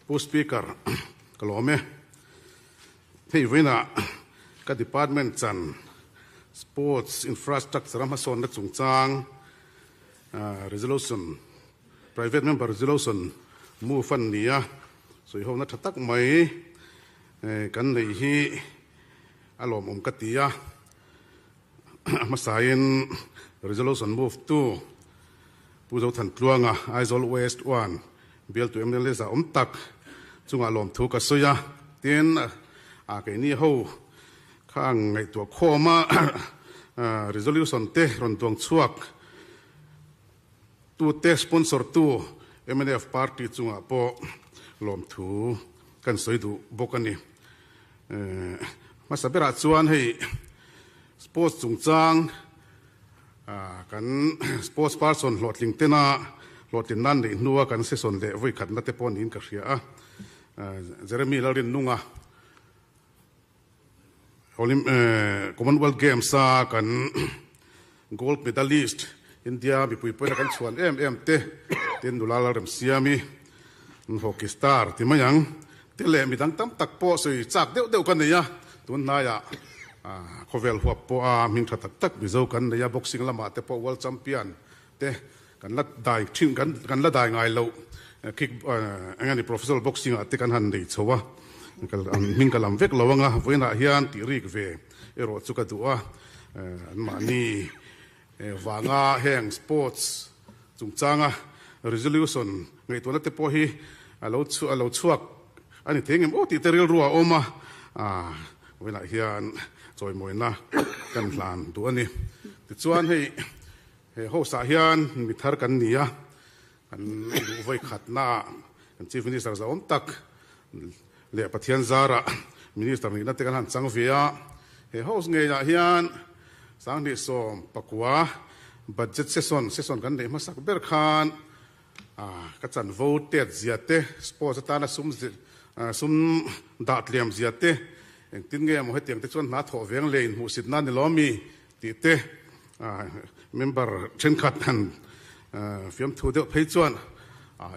Pu Speaker, ka lawm e. Hei vawiinah ka department chan Sports Infrastructure a hmasawnna chungchang resolution, private member resolution move a ni a, sawihawmna tha tak mai kan neih hi a lawmawm ka ti a. A hmasain resolution move tu Pu Zothantluanga, Aizawl West 1 bialtu mla za awm tak chungah lawmthu ka sawi a, tin a keini ho kha ang ngaihtuah khawm a resolution te rawn duang chhuak tu te sponsor tu mnf party chungah pawh lawmthu kan sawi duh bawk a ni. Hmasa berah chuan hei sports chungchang kan sports person hlawhtling tena hlawhtlin nan neih hnua kan session leh vawi khatna te pawh niin ka hria a. Jeremy Lalrinnunga Commonwealth Games a kan gold medalist India mipui pawhin a kan chhuan em em te tin nula Lalremsiami hockey star ti mai ang te leh midang tam tak pawh sawi chak deuh deuh ka nei a, tun hnaiah khawvel huap pawh a hming tha tak tak Mizo kan nei a, boxing lamah te pawh world champion te kan la dai thin kan kan la dai ngai loh kick eng a ni professional boxing ah te kan han nei chho a hming ka lam vek lo anga vawiinah hian tih rik ve erawh chu ka duh a an mahni vanga heng sports chungchanga resolution ngaihtuahna te pawh hi a lo a lo chhuak a ni thei ngem aw tih te rilru a awm a vawiinah hian chawimawina kan hlan duh a ni tichuan hei He house ah hian mi thar kan ni a, kan duh vawi khatna ah kan Chief Minister zahawm tak leh Pathian zarah Minister nihna te kan han chang ve a. He house ngei ah hian 2019 Budget Session, session kan neih hmasak ber khan ka chanvo tet zia te, sports atana sum sum dah tliam zia te, engtin nge maw hetiang te chuan hna thawh veng leh inhmuhsitna ni lo mi Tih te member thenkhat han fiamthu deuh phei chuan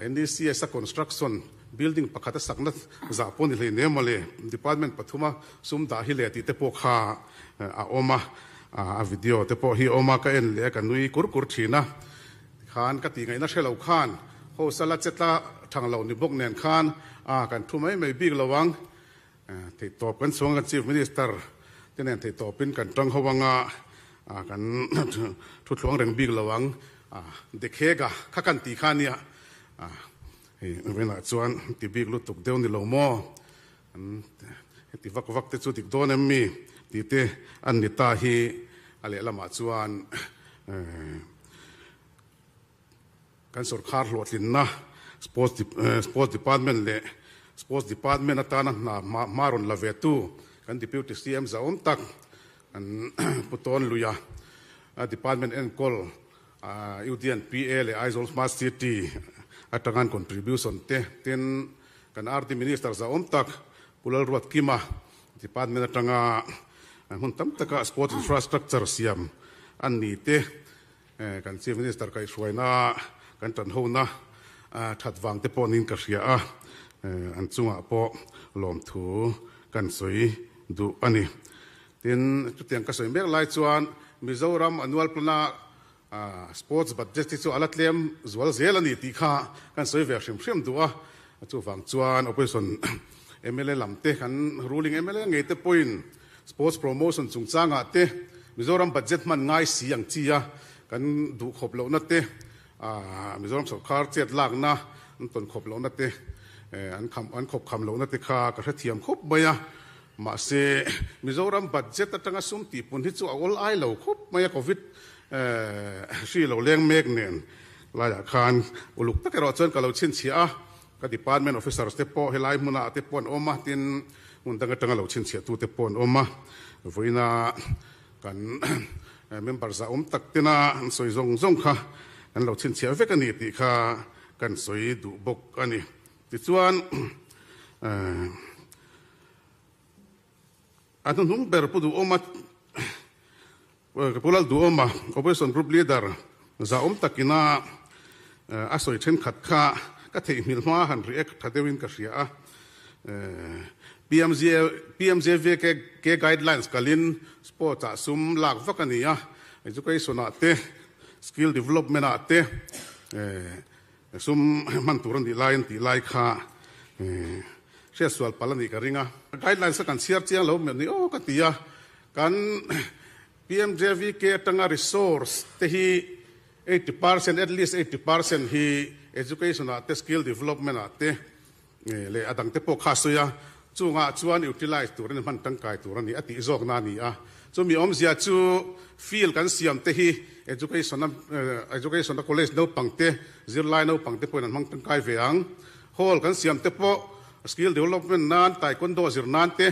NDCS a construction building pakhat a sakna zah pawh ni hlei nem mawle, department pathuma sum dah hi leh tih te pawh kha a awm a, a video te pawh hi a awm a, ka en leh a ka nui kur kur thin a, tikhan ka tih ngaihna hre lo khan house a la che tla thang lo ni bawk nen khan kan thu mai mai bik lo ang. Theihtawp kan chuang kan Chief Minister te nen theihtawpin kan tang ho anga kan thu thluang reng bik lo ang dekhega kha kan tih kha ania hei venah chuan ti bik lutuk deuh ni lo maw an heti vak vak te chu dik dawn em mi tih te an ni ta hi a lehlamah chuan Kan sorkar hlawhtlinna Sports Sports Department leh Sports Department atana hna hma rawn la ve tu kan Deputy CM zahawm tak kan Pu Tawn Luia Department enkawl UDNPA leh Aizawl Smart City atanga an contribution te tin kan RD Minister zahawm tak Pu Lalruatkima Department atanga hmun tam taka Sports Infrastructure siam an ni te Kan Chief Minister kaihhruaina kan tan hona that vang te pawh niin ka hria a, an chungah pawh lawmthu kan sawi duh a ni. Tin, chutiang ka sawi mek lai chuan Mizoram annual plan-a sports budget hi chu a la tlem zual zel a ni tih kha kan sawi ve hrim hrim duh a, chuvang chuan opposition mla lam te kan ruling mla ngei te pawhin Sports promotion chungchangah te Mizoram budget hman ngai si ang chi a kan duh khawp lohna te, Mizoram sorkar chet lakna an tawn khawp lohna te, an kham an khawp kham lohna te kha ka hrethiam khawp mai a. Mahse Mizoram budget atanga sum tihpun hi chu a awl ai lo khawp mai a, Covid hri lo leng mek nen laiah khan uluk tak erawh chuan ka lo chhinchhiah a. Ka department officers te pawh helai hmunah te pawh an awm a, tin hmun dang atanga lo chhinchhiah tu te pawh an awm a. Vawiina kan member zahawm tak tena an sawi zawng zawng kha kan lo chhinchhiah vek a ni tih kha kan sawi duh bawk a ni. Tichuan a hnuhnung ber Pu Duhawma Pu Lalduhawma Opposition Group Leader zahawm takina a sawi thenkhat kha. Ka theihnghilh hma han react tha deuhin ka hria a. PMJ PMJVK guidelines kalin sports ah sum lak vak a ni a, education ah te, skill development ah te sum hman tur a nih laiin tih lai kha hriatsual palh a nih ka ring a. Guidelines kha kan chhiar chiang lo meuh ni aw ka ti a, kan PMJVK atanga resource te hi 80% at least 80% hi education ah te skill development ah te leh a dangte pawh kha a sawi a, chungah chuan utilize tur a ni, hman tangkai tur a ni a tih zawkna a ni a. Chumi awmzia chu field kan siam te hi education a education a college naupang te, zirlai naupang te pawhin an hmang tangkai ve ang. Hall kan siam te pawh skill development nan, taekwondo zir nan te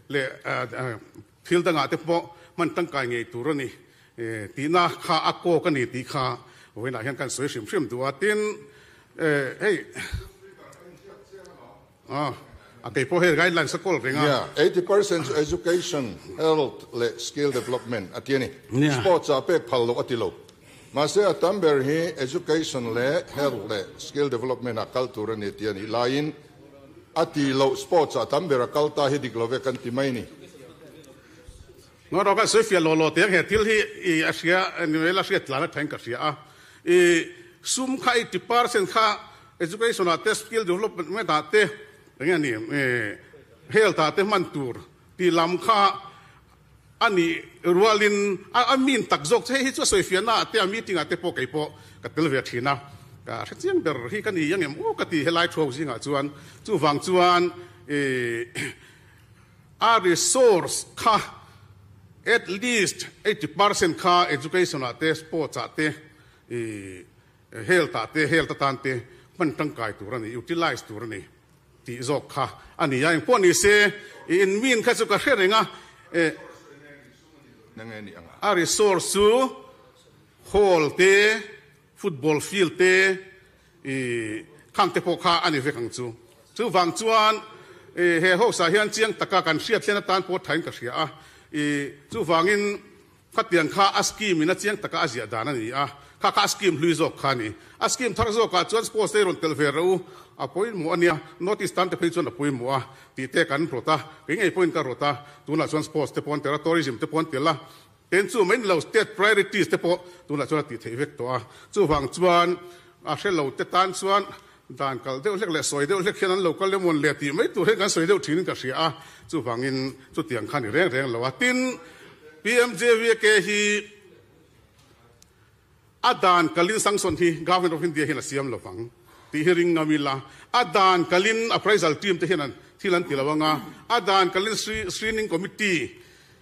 leh thil dangah te pawh hman tangkai ngei tur a ni tihna kha a kawk a ni tih kha vawiinah hian kan sawi hrim hrim duh a. Tin, hei a kei pawh hei guidelines a kawl reng a. Yeah, 80% chu education, health leh skill development a ti a ni. Sports ah pek phal loh a ti lo. Mahse a tam ber hi education leh health leh skill development ah kal tur a ni tih a nih laiin a ti loh sports ah tam ber a kal ta hi dik lo ve kan ti mai ni. Ngaw ka sawi fiah law law teh ang he thil hi i a hria ni mai la hriat tlan a thain ka hria a. I sum kha 80% kha education ah te skill development ah te eng nge ni health ah te hman tur tih lam kha a nih rualin a min tak zawk chu hei hi chu a sawi fiahna ah te a meeting ah te pawh kei pawh ka tel ve thin a. Ka hre chiang ber hi ka ni ang em aw ka ti helai thuak zingah chuan chuvang chuan i A resource kha at least 80% kha education ah te, sports ah te, health ah te, health atan te hman tangkai tur a ni, utilize tur a ni tih zawk kha a ni a. Engpawh ni se, i in mean kha chu ka hre reng a, a resource chu hall te, football field te, I khang te pawh kha a ni vek ang chu. Chuvang chuan i he house ah hian chiang taka kan hriat hian atan pawh thain ka hria a. I chuvangin khatiang kha a scheme in a chiang taka a ziah dan a ni a. Kha kha a scheme hlui zawk kha a ni. A scheme thar zawkah chuan sports te rawn telh ve rawh u, a pawimawh a nia. North East tan te phei chuan a pawimawh a tih te kan rawt a. Kei ngei pawhin ka rawt a. Tunah chuan sports te pawh an tel a, tourism te pawh an tel a. Ten chu mai ni lo state priorities te pawh tunah chuan a tih theih vek tawh a. Chuvang chuan a hre lo te tan chuan dan kal deuh hlek leh sawi deuh hlek hian an lo kal emawn le tih mai tur hian kan sawi deuh thinin ka hria a. Chuvangin chutiang kha ni reng reng lo a. Tin, PMJVK hi a dan kalin sanction hi Government of India hian a siam lo vang tih hi ring ngam ila. A dan kalin appraisal team te hian an thil an ti lo ang a, a dan kalin screening committee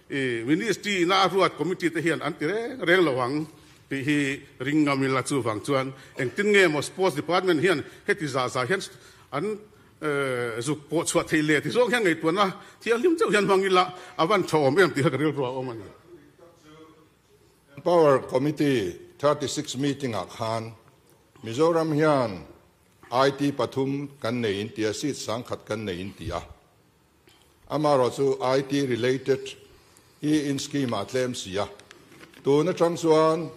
I ministry ina a ruat committee te hian an ti reng reng lo ang tih hi ring ngam ila chuvang chuan engtin nge maw sports department hian heti zah zah hian an zuk pawh chhuah theih leh ti zawng hian ngaihtuahna thianghlim chauh hian hmang ila a van tha awm em tih kha ka rilru a awm a ni. Power Committee 36 meeting ah khan Mizoram hian IT pathum kan nei in ti a, seat 10,000 kan nei in ti a. Amaherawh chu IT related hi in scheme ah tlem si a, tun atang chuan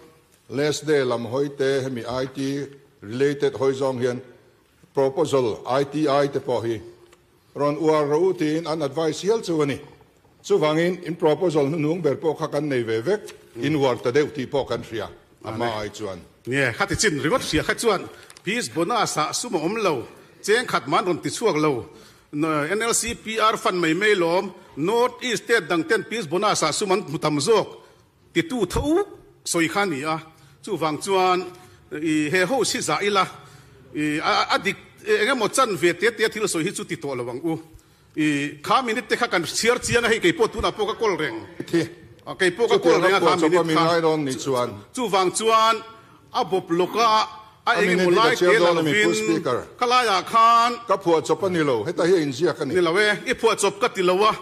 Lesday lam hawi te hemi IT related hawi zawng hian proposal ITI te pawh hi rawn uar rawh u tiin an advice hial chu a ni. Chuvangin in proposal hnuhnung ber pawh kha kan nei ve vek, in uar ta deuh tih pawh kan hria a hma ai chuan. Nge, khati chin ringawt hria kha chuan Peace Bonus ah sum a awm lo, cheng khat man rawn ti chhuak lo, NLCPR fund mai mai lawm, North East state dang ten Peace Bonus ah sum an hmu tam zawk titu tho sawi kha a ni a. Chuvang chuan i he house hi zah ila, i a dik eng emaw chan ve te te thil sawi hi chu ti tawh lo ang u. I kha minute te kha kan chhiar chiang a hei kei pawh tunah pawh ka kawl reng. Kei pawh ka kawl reng a kha minute kha. Chuvang chuan a bawp lawk a, a eng emaw lai te la lovin kha laiah khan. Ka phuah chawp a ni lo, heta hi a inziak a ni. Ni lo e, i phuah chawp ka ti lo a,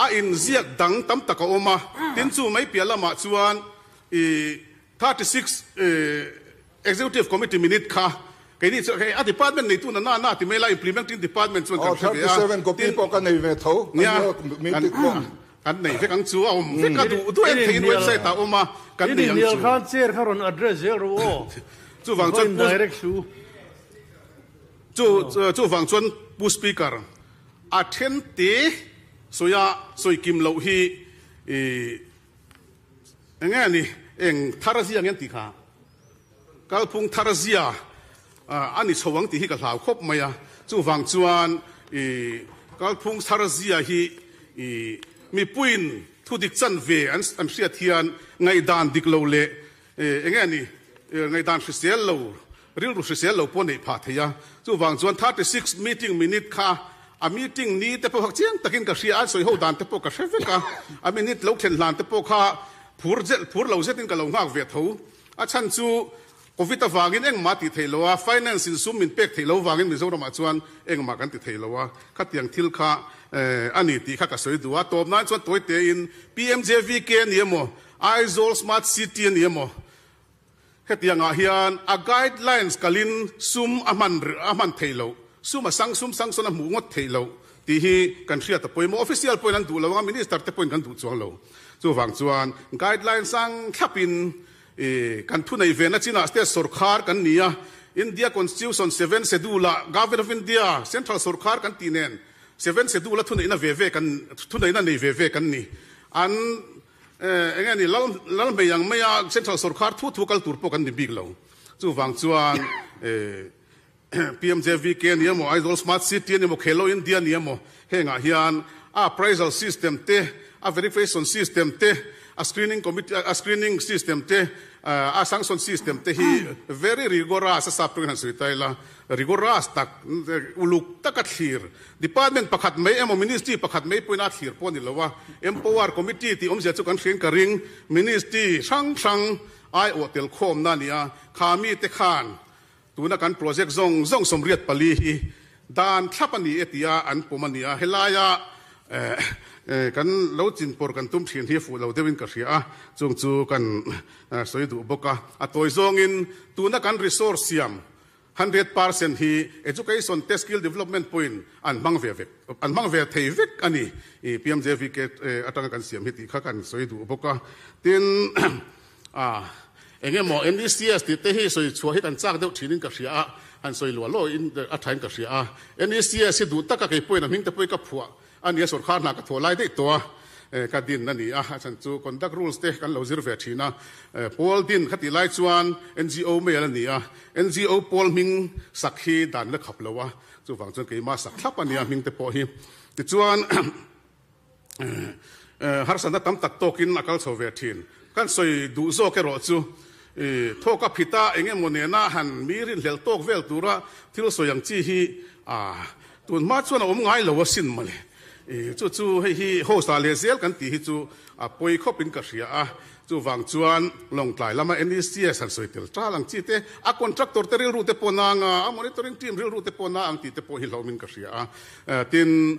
a inziak dang tam tak a awm a, tin chu mai piah lamah chuan i 36 Executive Committee minute kha keini chu hei a department neitu na na na ti mai la implementing department chuan kan hre ve a. 37 copy pawh ka nei ve tho. Nia, kan nei vek ang chu a awm vek a duh duh em theihin website ah a awm a kan nei ang chu. Khan chair kha rawn address zel rawh aw. Chuvang chuan direct su. Chu chuvang chuan Pu Speaker, a then te sawi a sawi kim loh hi i eng nge ni eng thar zia nge an tih kha? Kalphung thar zia a ni chho ang tih hi ka hlau khawp mai a, chuvang chuan i kalphung thar zia hi i mipuiin thu dik chan ve an hriat hian ngaihdan dik lo leh eng nge ni ngaihdan hrisel lo, rilru hrisel lo pawh neih phah thei a. Chuvang chuan 36 meeting minute kha a meeting ni te pawh chiang takin ka hria a, an sawi ho dan te pawh ka hre vek a, a minute lo thlen hlan te pawh kha phur phur lo zetin ka lo nghak ve tho. A chhan chu Covid avangin engmah tih theih lo a, finance in sum min pek theih lo vangin Mizoramah chuan engmah kan ti thei lo a, khatiang thil kha a ni tih kha ka sawi duh a. Tawp nan chuan tawi tein PMJVK a ni emaw, Aizawl Smart City a ni emaw, hetiangah hian a guidelines kalin sum a hman a hman theih loh, sum a sang sum sanction a hmuh ngawt theih loh tih hi kan hriat a pawimawh. Official pawhin an duh lo anga Minister te pawhin kan duh chuang lo. Chuvang chuan guidelines ang thlapin I kan thunei vena chinah state sorkar kan ni a, India Constitution seven schedule ah Government of India, Central sorkar kan tih nen seven schedule a thuneihna ve ve kan thuneihna nei ve ve kan ni. An eng nge ni lal lal hmei ang maia Central sorkar thu thu kal tur pawh kan ni bik lo. Chuvang chuan PMJVK a ni emaw, Aizawl Smart City a ni emaw, Khelo India a ni emaw, hengah hian a appraisal system te, a verification system te, a screening committee, a screening system te, a sanction system te hi very rigorous a sap tawngin han sawi ta ila, rigorous tak, uluk taka thlir, department pakhat mai emaw ministry pakhat mai pawhin a thlir pawh a ni lo a, empower committee tih awmzia chu kan hriain ka ring, ministry hrang hrang aiawh tel khawmna a ni a, kha mite khan Tuna kan project zawng zawng 84 hi dan thlap a ni e tia an pawm a ni a, helaia kan lo chinpawr kan tum thin hi fuh lo deuhin ka hria a, chung chu kan sawi duh bawk a. A tawi zawngin tuna kan resource siam 100% hi education te skill development pawhin an hmang ve vek, an hmang ve thei vek a ni i PMJVK atanga kan siam hi tih kha kan sawi duh bawk a. Tin, A, eng emaw NECS tih te hi sawi chhuah hi kan chak deuh thin in ka hria a, han sawi luah luah in a tha in ka hria a. NECS hi duh taka kei pawhin a hming te pawh hi ka phuah a nia, sawrkhar hna ka thawh lai daih tawh a, ka din a ni a, a chhan chu conduct rules te kan lo zir ve thin a, pawl din kha tih lai chuan NGO mail a ni a, NGO pawl hming sak hi dan la khap lo a, chuvang chuan keimah sak thlap a nia hming te pawh hi. Tichuan. Harsatna tam tak tawkin a kal chho ve thin. Kan sawi duh zawk erawh chu thawk a phit a, eng emaw nena han mi rinhlelh tawk vel tura thil sawi ang chi hi tun hma chuan a awm ngai lo asin mawle. Chu chu hei hi host ah leh zel kan tih hi chu a pawi khawpin ka hria a. Chuvang chuan Lawngtlai lama NECS han sawi tel tal ang chi te, a contractor te rilru te pawh na anga, a monitoring team rilru te pawh na ang tih te pawh hi hlauhmin ka hria a. Tin,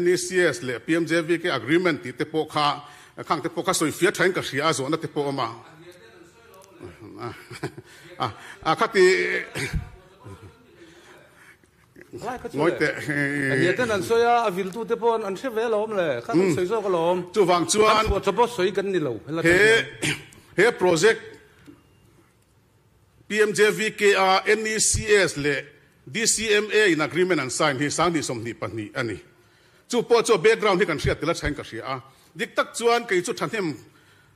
NECS leh PMJVK agreement tih te pawh kha, khang te pawh kha sawi fiah thain ka hria a, zawhna te pawh a awm a. A khati. Ngawi teh. A hia ten an sawi a, a viltu te pawh an hre ve alawm le, kha kan sawi zawk alawm. Chuvang chuan. Kan phuah chawp a sawi kan ni lo. He he project PMJVK a NECS leh DCMA in agreement an sign hi 2022 a ni. Chu pawh chu a background hi kan hriat tel a thain ka hria a. Dik tak chuan kei chu thahnem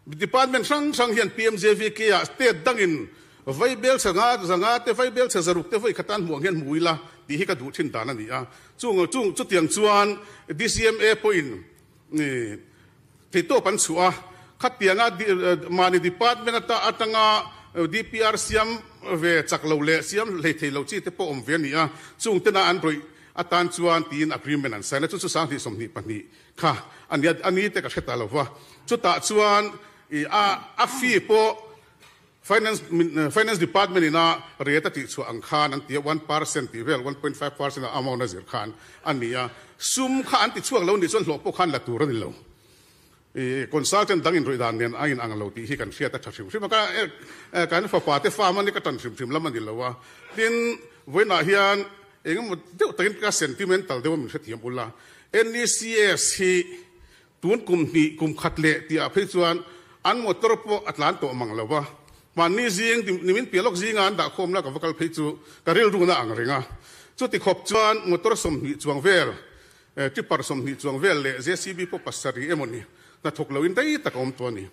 Department hrang hrang hian PMJVK ah state dangin vaibel chhe nga zanga te vaibel chhe zaruk te vawi khatan hmuh ang hian hmu ila tih hi ka duh thin dan a ni a. Chung chung chutiang chuan DCMA pawhin theihtawp an chhuah a, khatianga mahni department ata atanga DPR siam ve chak lo leh siam hlei thei lo chi te pawh awm ve a ni a, chung tena an rawih atan chuan tiin agreement an sign a, chu chu 2022 Kha a nia a ni te ka hre ta lo va, chutah chuan i a a fee pawh finance finance department ina rate a tih chhuah ang khan an ti a, 1% tih vel, 1.5% a amount a zir khan a ni a, sum kha an ti chhuak lo nih chuan hlawh pawh khan la tur a ni lo. I consultant dang inruih dan nen a inang lo tih hi kan hriat a tha hrim hrim a, ka kan fapa te farm a ni ka tan hrim hrim lam a ni lo a, tin vawiinah hian Engemaw deuh takin ka sentimental deuh a min hrethiam ul a, NECS hi tun kum hnih kum khat leh tih ah phei chuan an motor pawh a tlan tawh mang lo va, hmanni zing nimin piah lawk zinga an dah khawmna ka va kal phei chu ka rilruna ang reng a. Chuti khawp chuan motor 20 chuang vel, tipper 20 chuang vel leh JCB pawh pasarih emaw ni hnathawk loin rei tak a awm tawh a ni.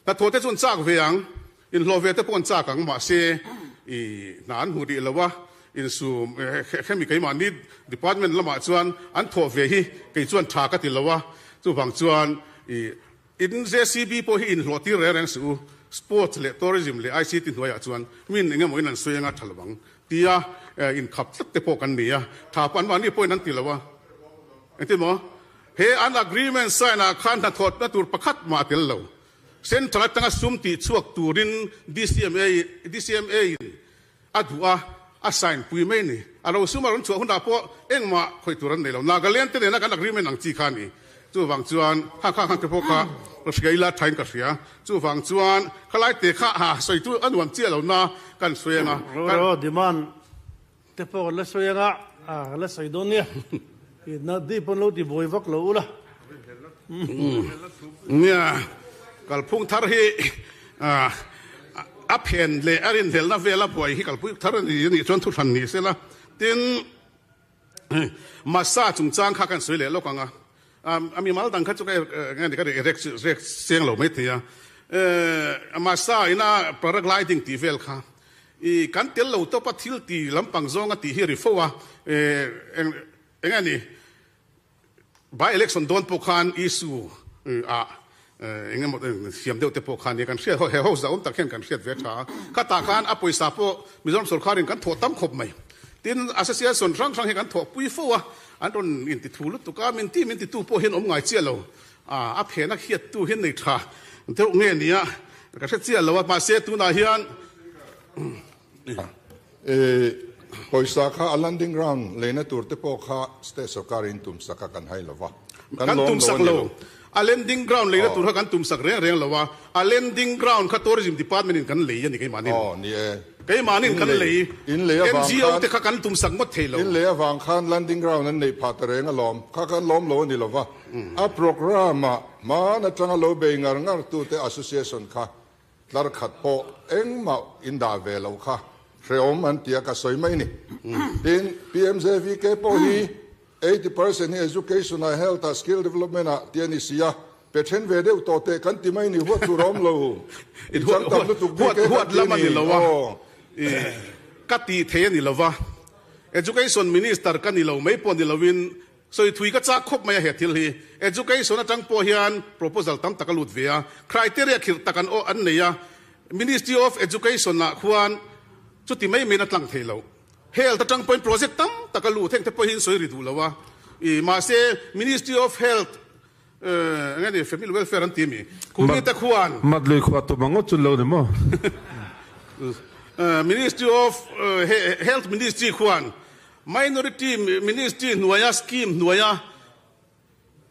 Hnathawh te chu an chak ve ang, inhlawh ve te pawh an chak ang, mahse i hna an hmu rih lo a, insum hemi keimahni department lamah chuan an thawh ve hi kei chuan tha ka ti lo a, chuvang chuan i In JCB pawh hi inhlawh tir reng reng suh u, Sports leh Tourism leh ICT hnuaiah chuan min eng emaw in an sawi anga tha lo ang tia inkhap tlat te pawh kan ni a, tha pawh anmahni pawhin an ti lo a. Engtin maw? He an agreement sign ah khan hnathawhna tur pakhat mah a tel lo. Central atanga sum tih chhuak turin DCMA DCMA in A duh a, a sign pui mai a ni. A lo sum a rawn chhuah hunah pawh engmah khawih tur an nei lo. Nagaland te nena kan agreement ang chi kha a ni. Chuvang chuan khang khang khang te pawh kha ka hria ila thain ka hria. Chuvang chuan khalai te kha ha sawi chu a nuam chiah lo na kan sawi anga. Ro ro demand te pawh kan la sawi anga kan la sawi dawn nia. Na dip pawn lo ti buai vak lo ula. Nia, kalphung thar hi a phen leh a rinhlelhna vela buai hi kalpui thar a ni anih chuan thuhran ni sela. Tin, Masa chungchang kha kan sawi leh lawk ang a, a mimal dang kha chu ka nge ni ka rek rek seng lo maithei a. Masa ina paragliding tih vel kha I kan tel lo tawp a thil ti lampang zawnga tih hi a ri fo a, eng eng a ni by election dawn pawh khan issue ah eng emaw siam deuh te pawh khan kan hriat he house zah awm tak hian kan hriat ve tha a, khatah khan a pawisa pawh Mizoram sorkarin kan thawh tam khawp mai. Tin, association hrang hrang hi kan thawhpui fo a, an rawn inti thu lutuk a, min ti min titu pawh hian awm ngai chiah lo. A phena khiattu hi nei tha deuh nge nia ka hre chiah lo a, mahse tunah hian Pawisa kha a landing ground leina tur te pawh kha state sorkar in tum sak a kan hai lo va, kan lawm lo a ni lo. A landing ground leina tur kha kan tum sak reng reng lo a, a landing ground kha tourism department in kan lei a ni keimahnin. Aw ni e. Keimahnin kan lei. NGO te kha kan tum sak ngawt thei lo. In lei avang khan landing ground an neih phah ta reng alawm, kha kan lawm lo a ni lo va. A programme-ah hman atanga lo bei ngar ngar tute association kha tlar khat pawh engmah in dah ve lo kha hrehawm an tia ka sawi mai ni. Tin, PMJVK pawh hi 80% hi education-ah, health-ah, skill development-ah ti a ni si a, pe then ve deuh tawh teh kan ti mai ni, huat tur a awm lo. I chang tam lutuk bik e kan ti ni. Aw. Ka tih thei a ni lo va, Education Minister ka ni lo mai pawh ni loin Sawi thui ka chak khawp mai a he thil hi. Education atang pawh hian proposal tam tak a lut ve a, criteria khirh tak an aw an nei a, Ministry of Education ah khuan chuti mai maiin a tlang thei lo. Health atang pawhin project tam tak a lut, heng te pawh hi an sawi ri duh lo a, i mahse Ministry of Health eng nge ni Family Welfare an ti mi, khumi te khuan. Mat lui khua tum ang ngawt chu lo ni maw? Ministry of Health Ministry khuan Minority Ministry hnuaia scheme hnuaia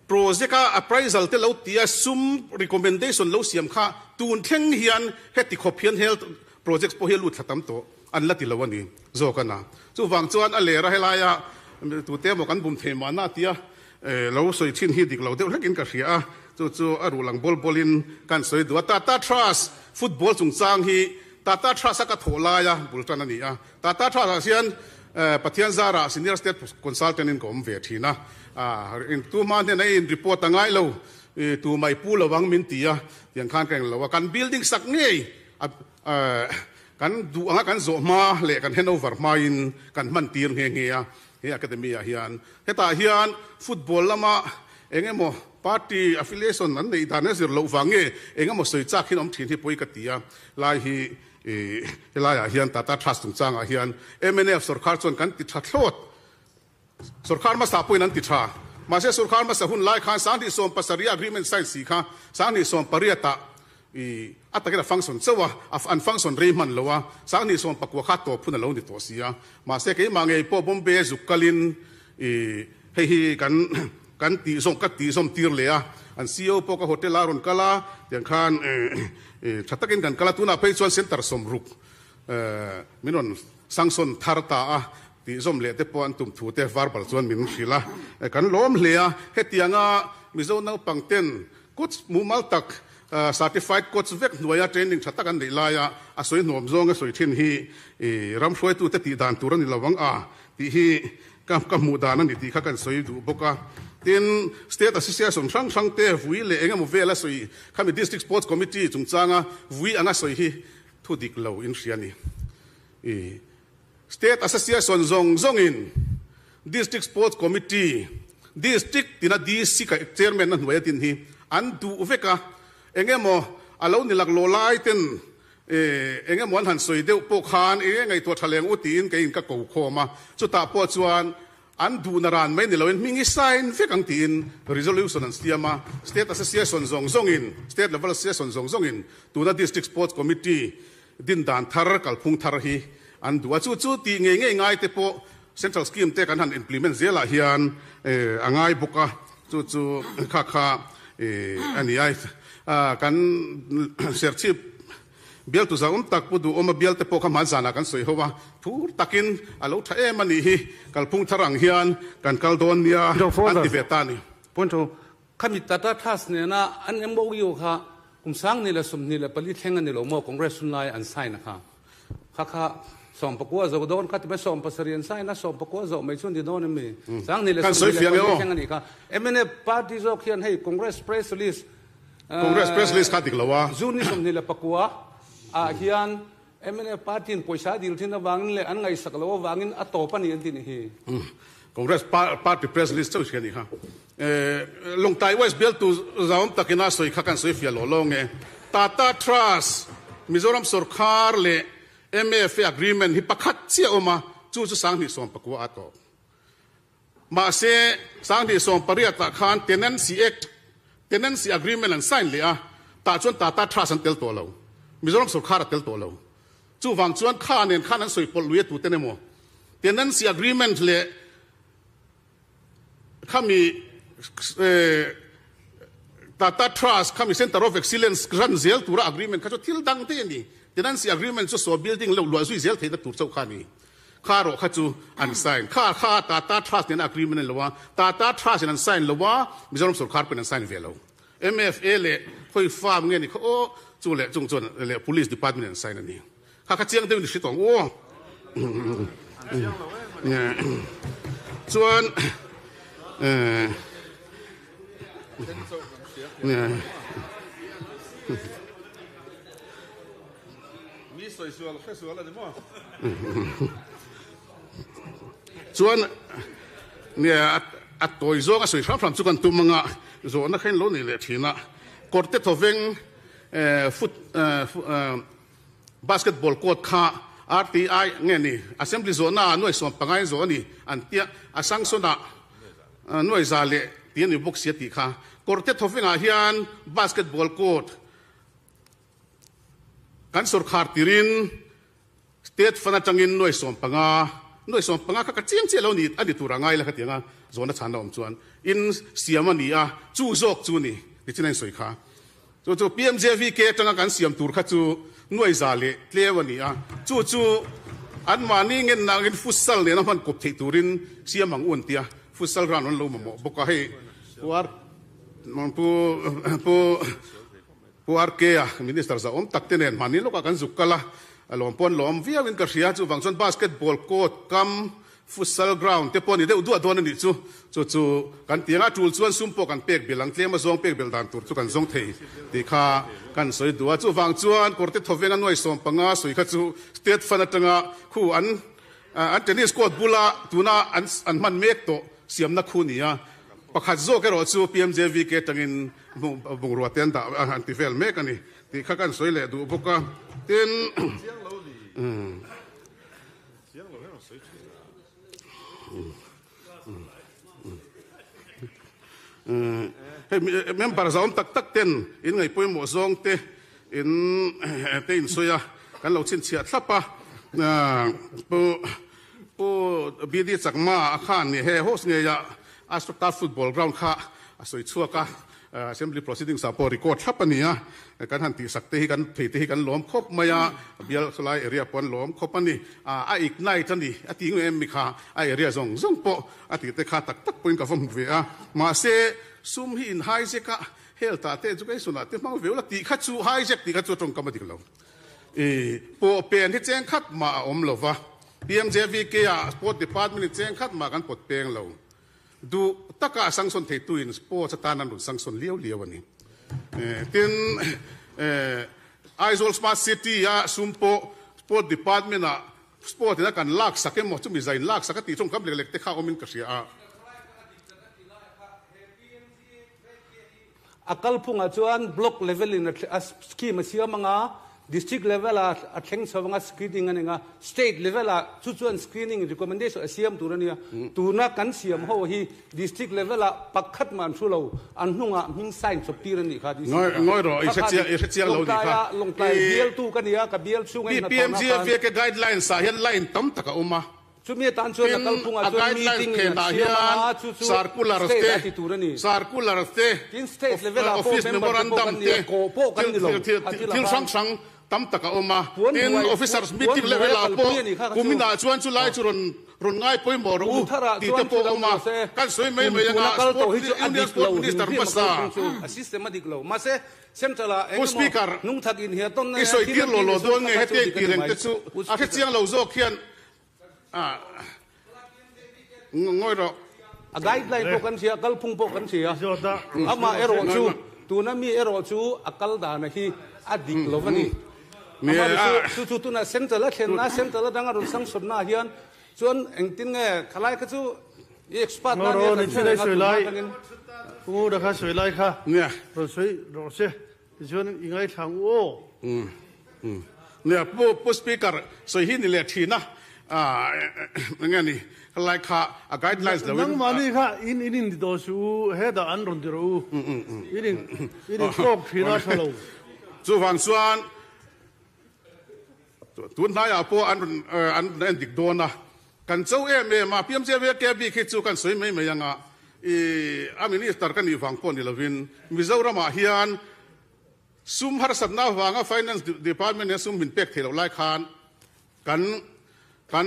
project a appraisal te lo tia sum recommendation lo siam kha tun thleng hian heti khawp hian health projects pawh hi a lut thla tam tawh an la ti lo a ni zawk a na. Chuvang chuan a lera helaia tute emaw kan bum thei mahna tia lo sawi thin hi dik lo deuh hlekin ka hria a, chu chu a ruh lang bawl bawlin kan sawi duh a. Tata Trust football chungchang hi Tata Trust a ka thawh laia bul tan a ni a. Tata Trust-ah hian Pathian zarah Senior State Consultant in ka awm ve thin a, tu hma hnenah i in report a ngai lo, tu mai pu lo ang min ti a, tiang khan ka eng lo a, kan building sak ngei kan duh anga kan zawh hma leh kan handover hmain kan hman tir nghe nghe a, he academy ah hian. Hetah hian football lama eng emaw party affiliation an neih dan a zir loh vang nge eng emaw sawi chak hian awm thin hi pawi ka ti a, lai hi I helaiah hian Tata Trust chungchangah hian mnf sorkar chuan kan ti tha thlawt. Sorkar hmasa pawhin an ti tha. Mahse sorkar hmasa hun lai khan 2017 agreement sign si kha 2018 ah i a takin a function chauh a, an function rei hman lo a, 2019 kha tawp hun a lo ni tawh si a. Mahse keimah ngei pawh Bombay zuk kalin i hei hi kan Kan tih zawm ka tih zawm tir leh a, an CEO pawh ka hotel a rawn kal a, tiang khan tha takin kan kal a, tunah phei chuan center 60 min rawn sanction thar ta a, tih zawm leh te pawh an tum thu te verbal chuan min hrilh a, kan lawm hle a, hetianga Mizo naupang ten coach mumal tak. Certified coach vek hnuaia training tha tak an neih laia a sawi hnuam zawnga sawi thin hi ram hruaitute tih dan tur a ni lo ang a tih hi ka ka hmuh dan a ni tih kha kan sawi duh bawk a. Tin, State Association hrang hrang te vui leh eng emaw vel a sawi khami District Sports Committee chungchanga vui anga sawi hi thu dik lo in hria a ni. I State Association zawng zawngin District Sports Committee, District tina DC ka Chairman na hnuai a din hi an duh vek a, eng emaw a lo ni laklawh lai ten eng emaw an han sawi deuh pawh khan eng nge ngaihtuah tha leng u tiin keiin ka ko khawm a, chutah pawh chuan an duhna ran mai ni loin hming i sign vek ang tiin resolution an siam a, State Association zawng zawngin, State Level Association zawng zawngin tuna District Sports Committee Din dan thar, kalphung thar hi an duh a, chu chu tih ngei ngei ngai te pawh Central Scheme te kan han implement zelah hian a ngai bawk a, chu chu kha kha a ni a. Kan Serchhip bialtu zauhawm tak Pu Duhawma bial te pawh kha hman zanah kan sawi ho a, phur takin a lo tha em a nih hi, kalphung thar ang hian kan kal dawn nia an ti ve ta a ni. Point ho, Khami Tata Trust nena an MOU kha kum 2024 thleng a ni lo maw Congress hun laia an sign a kha. Kha kha 19 zo dawn kha ti mai 70 an sign a 19 zawh mai chu a ni dawn em mi? 2024 thleng a nih kha. Mnf party zawk hian hei Congress press release Congress press release kha dik lo a. June ni 29 ah hian Mnf party in pawisa dil thin avangin leh an ngaihsak loh avangin a tawp a ni an ti nih hi. Congress party press release chauh hi a nih kha. Lawngtlai West bialtu zauawm takin a sawi kha kan sawi fiah lo lawng e. Tata Trust, Mizoram sawrkhar leh MFA agreement hi pakhat chiah a awm a, chu chu 2019 a tawp. Mahse, 2018 ah khan Tenancy Act, Tenancy Agreement an sign leh a, tah chuan Tata Trust an tel tawh lo. Mizoram sawrkhar a tel tawh lo. Chuvang chuan kha nen khan an sawi pawlh lui a tuten emaw, Tenancy Agreement leh Khami Tata Trust, khami Centre of Excellence ran zel tura agreement kha chu thil dang te a ni. Tenancy agreement chu saw building lo luah zui zel theihna tur chauh kha a ni. Kha rawh kha chu an sign. Kha kha Tata Trust nena agreement a ni lo a, Tata Trust in an sign lo a, Mizoram sorkar pawhin an sign ve lo. MFA leh khawi farm nge ni kha aw chu leh chung chuan leh Police Department in an sign a ni. Kha kha chiang deuhin i hre tawh ang aw. Chuan Chuan a tawi zawng a sawi hram hram chu kan tum anga zawhna kha in lo nei leh thin a. Kawrte thawveng foot Basketball court kha RTI nge ni Assembly zawhna ah nuai 15 in zawh a ni an tia, a sanction ah nuai za leh ti a ni bawk si a tih kha. Kawrte thawvengah hian basketball court kan sawrkhar tirin State fund atangin nuai 15, nuai 15 kha ka chiang chiah lo ni a ni tur a ngai la khatiang a zawhna chhanna awm chuan in siam a ni a, chu zawk chu ni nichin a insawi kha. Chu chu PMJVK atanga kan siam tur kha chu nuai za leh tleu a ni a, chu chu anmahni ngenna angin futsal nena hman kawp theih turin siam ang u an ti a, futsal ground an lo mamawh bawk a, hei Pu Pu Pu RK a Minister zahawm tak te nen hmani lawkah kan zuk kal a, a lawm pawh an lawm viauin ka hria, chuvang chuan basketball court kam Futsal ground te pawh a ni deuh duah dawn a nih chu. Chu chu kan ti ang a, tul chuan sum pawh kan pek belh ang, tlem a zawng pek belh dan tur chu kan zawng thei tih kha kan sawi duh a. Chuvang chuan Kawrte Thawveng a nuai 15 sawi kha chu State Fund atanga khu an an tennis court bula tuna an an hman mek tawh siamna khu ni a. Pakhat zawk erawh chu PMJVK atangin bungrua te an dah an ti vel mek a ni tih kha kan sawi leh duh bawk a. Tin. Hei member zaawm tak tak ten in ngaih pawimawh zawng te in te in sawi a, kan lo chhinchhiah thlap a. Pu Pu BD Chakma a khan he host ngeia Astroturf football ground kha a sawi chhuak a. Assembly proceedings ah pawh record thlap a ni a, kan han tihsak te hi kan thei te hi kan lawm khawp mai a, bial khawlai area pawh an lawm khawp a ni. A ignite a ni a tih ngei em mi kha a area zawng zawng pawh a tih te kha tak tak pawhin ka va hmu ve a, mahse sum hi in hijack a. Health ah te education ah te hmang ve ula tih kha chu hijack tih kha chu tawngkam a dik lo. I pawh pen hi cheng khat mah a awm lo va, PMJVK ah Sport Department in cheng khat mah kan pawt peng lo. Duh taka a sanction theitu in sports atan an rawn sanction liau liau a ni. Tin, Aizawl Smart City a sum pawh Sport Department ah Sport in a kan lak sak emaw chumi zai in lak sak a tih tawngkam lek lek te kha awm in ka hria a. A kalphungah chuan block level in a scheme a siam anga, district level ah a thleng chho anga screening a ni anga, state level ah chu chuan screening recommendation a siam tur a nia. Tuna kan siam ho hi district level ah pakhat mah an hru lo, an hnungah hming sign chawp tir a nih kha DC kha. Ngawi rawh, i hre chiang lo nih kha. Lawngtlai bialtu ka nia, ka bial chhunga in hnathawhna khan. PMGFK guidelines ah hian line tam tak a awm a. Chumi atan chuan a Tin, kalphungah a chuan guidelines meeting in a phenah siam hian a, chu chu circular state te, a ti tur a ni. circular te, Tin, state level ah pawh office member te pawh memorandum kan ni a, te, kawh pawh kan thil ni lo. thil A thil thil ah hrang khan hrang tam tak a awm a. puan Tin, hnuai officers puan meeting hnuai level a ah kalpui pawh a nih kha kha chu. kuminah chuan chu lai chu rawn rawn ngai pawimawh rawh u Kum tharah tih te chuan pawh chu a lo awm a. ni se, Kan sawi mai kum mai tuna anga kal sport tawh hi chu a Union dik Sport lo hrim Minister hrim a hmasa kalphung chu a system a dik lo. Mahse, Central ah Pu engemaw Speaker, nungthak inhiah tawnna i leh sawi thil tir an law tih law leh dawn sawn nge kha chu hetiang dik a tih ni reng mai. te chu Pu a Speaker. hrechiang lo zawk hian Ngawi rawh. A guideline pawh kan hria, kalphung pawh kan hria. Amah erawh chu, tuna mi erawh chu a kal dana hi a dik lo a ni. Amah chu chu tuna central a thlenna, central atanga rawn sanction-na hian chuan engtin nge khalai kha chu i expert na nia kan hre reng a tuna atangin. Pu Ngura kha sawi lai kha rawn sawi rawh se. Tichuan i ngaithla ang u aw. Nia Pu Speaker sawi hi ni leh thin a, enge ni helai kha a guidelines lo in. Nangmahni kha in in in ti tawh suh u, hetah an rawn ti rawh u, in in in in tawk thin a tha lo. Chuvang chuan tun hnaiah pawh an rawn an rawn en dik dawn a, kan cho em em a, PMJVK bik hi chu kan sawi mai mai anga i a minister ka nih vang pawh ni lovin Mizoramah hian sum harsatna avanga finance department hian sum min pek theih loh lai khan kan kan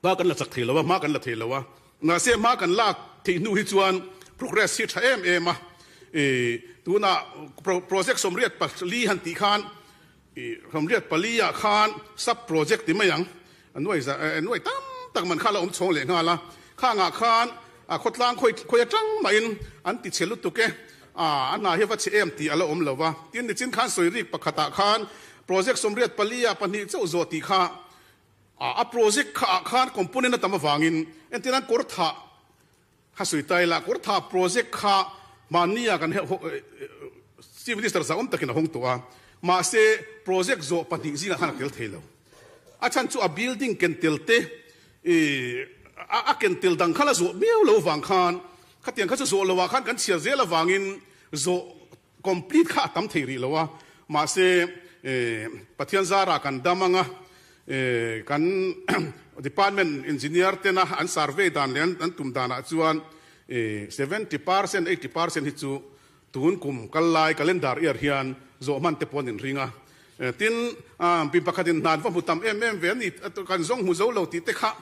Hma kan la chak thei lo a, hma kan la thei lo a. Mahse hma kan lak theih hnu hi chuan progress hi tha em em a. I tunah project 84 han tih khan i 84 ah khan sub project ti mai ang. A nuai za a nuai tam tak man kha la awm chhawng leh nghal a. Khangah khan a khawtlang khawi khawi atang mahin an ti chhe lutuk e. A a hna hi va chhe em tih a la awm lo va. Tin nichin khan sawi rik pakhatah khan project 84 ah pahnih chauh zawh tih kha A project kha ah khan component a tam avangin entir nan kawr thah kha sawi ta ila, kawr thah project kha mahni ah kan Chief Minister zah awm takin a hawng tawh a, mahse project zawh pahnih zingah khan a tel thei lo. A chhan chu a building ken tel te ih a ken tel dang kha la zawh miau lo vang khan khatiang kha chu zawh lo ah khan kan chhiar zel avangin zawh Complete kha a tam thei rih lo a, mahse Pathian zarah kan dam anga kan department engineer tena an survey dan leh an tum danah chuan 70%, 80% hi chu tun kum kal lai calendar year hian zawh hman te pawh an inring a. Tin, mi pakhatin hna an va hmu tam em em ve a ni, kan zawng hmu zo lo tih te kha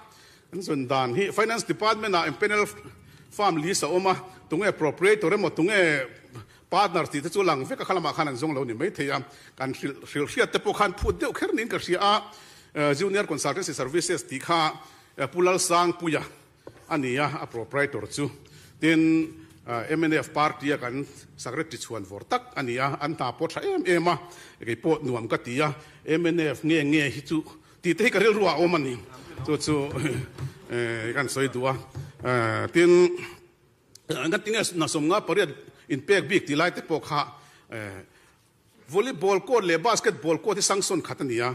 An zawn dan hi Finance Department ah empanel farm list a awm a, tunge proprietor emaw tunge partner tih te chu lang vek a khalamah khan an zawng lo ni maithei a, kan hrilh hriat te pawh khan phut deuh kher niin ka hria a, Junior Consultancy Services tih kha Pu Lalsangpuia a ni a, a proprietor chu. Tin, mnf party a kan secretary chhuan vawr tak a ni a, an hna pawh tha em em a, kei pawh nuam ka ti a, mnf nge nge hi chu Tih te hi ka rilru ah a awm a ni. Chu chu kan sawi duh a. Tin, kan ti nge hna 58 inpek bik tih lai te pawh kha volleyball court leh basketball court hi sanction khat a ni a.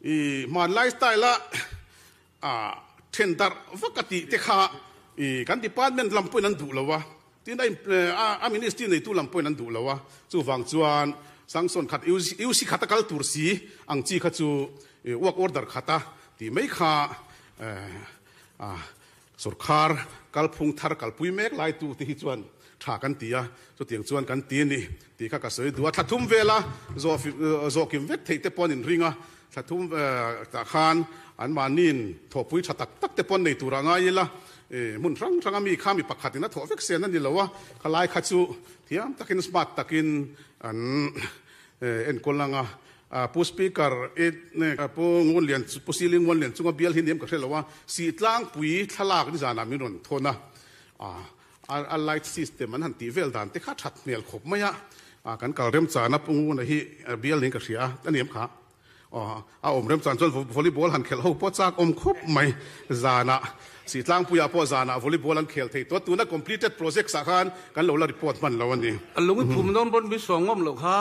I hmanlai style a then darh vak a tih te kha kan department lam pawhin an duh lo a. Tin a ministry neitu lam pawhin an duh lo a, chuvang chuan sanction khat UC khata kal tur si ang chi kha chu work order khata tih mai kha sorkar kalphung thar kalpui mek laitu te hi chuan tha kan ti a, chutiang chuan kan ti a ni tih kha ka sawi duh a. Thla thum vela zawh kim vek theih te pawh an inring a. Thla thum tah khan anmahniin thawhpui tha tak tak te pawn nei turah ngai ila, hmun hrang hranga mi kha mi pakhatin a thawh vek sen a ni lo a, khalai kha chu thiam takin smart takin an enkawl ang a. Pu Speaker i Pu Ngunlian Pu Siling Ngunlian chunga bial hi niam ka hre lo a, Sihtlangpui thlalak nizanah min rawn thawn a, a light system an han tih vel dan te kha that hmel khawp mai a, kan kal remchana Pu Nguna hi bial niin ka hria a, a niam kha. Aw, a awm remchan chuan volleyball han khelh ho pawh chak awm khawp mai. Zanah, Sihtlangpuiah pawh zanah volleyball an khel thei tawh a, tuna completed projects ah khan kan lo la report hman lo a ni. A lung i phum dawn pawn min sawi ngawm loh kha.